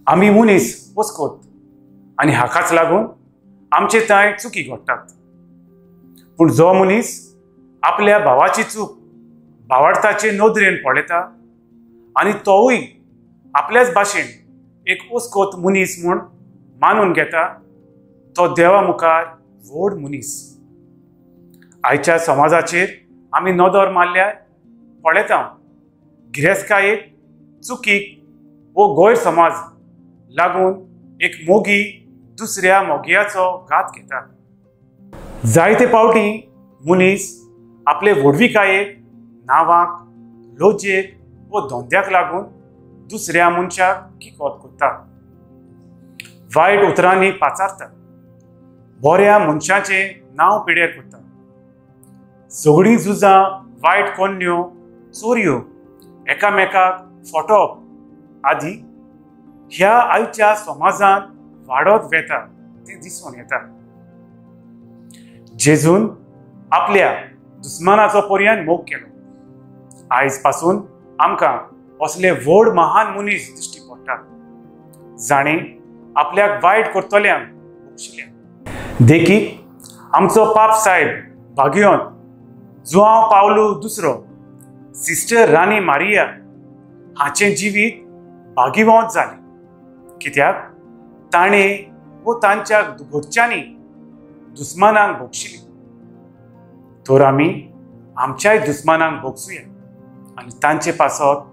आमी मनीस वस्कोत आनी हाकाच लागून आमचे थंय चुकी घडटात. पूण जो मनीस आपल्या भावाची चूक भावार्थाचे नदरेन पळयता आनी तोवूय आपल्याच भाशेन एक वस्कोत मनीस म्हूण मानून घेता, तो देवा मुखार व्हड मनीस. आयच्या समाजाचेर आमी नदर मारल्यार पळयता गिरेस्तकायेक, चुकीक वो गैरसमाज लागून एक मोगी दुसऱ्या मोगयाचो घात घेता. जायते पावटी मनीस आपले व्हडविकायेक, नांवाक, लजेक वो धंद्याक लागून दुसऱ्या मनशाक किकोत करता, वायट उतरांनी पाचारता, बऱ्या मनशाचें नांव पिड्यार करता. सगळीं झुजां, वायट कोन्न्यो, चोरयो, एकामेकाक फटोवप आदी ह्या आयच्या समाजांत वाडत वेता तें दिसून येता. जेजून आपल्या दुस्मानाचो पर्यान मोग केलो. आयज पासून आमकां असले व्हड महान मनीस दिश्टी पडटात जाणें आपल्याक वायट करतल्यांक भोगशिल्या. देखीक आमचो पाप साहेब भाग्योन जुआंव पावलू दुसरो, सिस्टर राणी मारिया हाचें जिवीत भाग्यवंत जालें, कित्याक ताणें वो तांच्या घरच्यांनी दुस्मानांक भोगशिली. तर आमी आमच्याय दुस्मानांक भोगसुया आनी तांचे पासत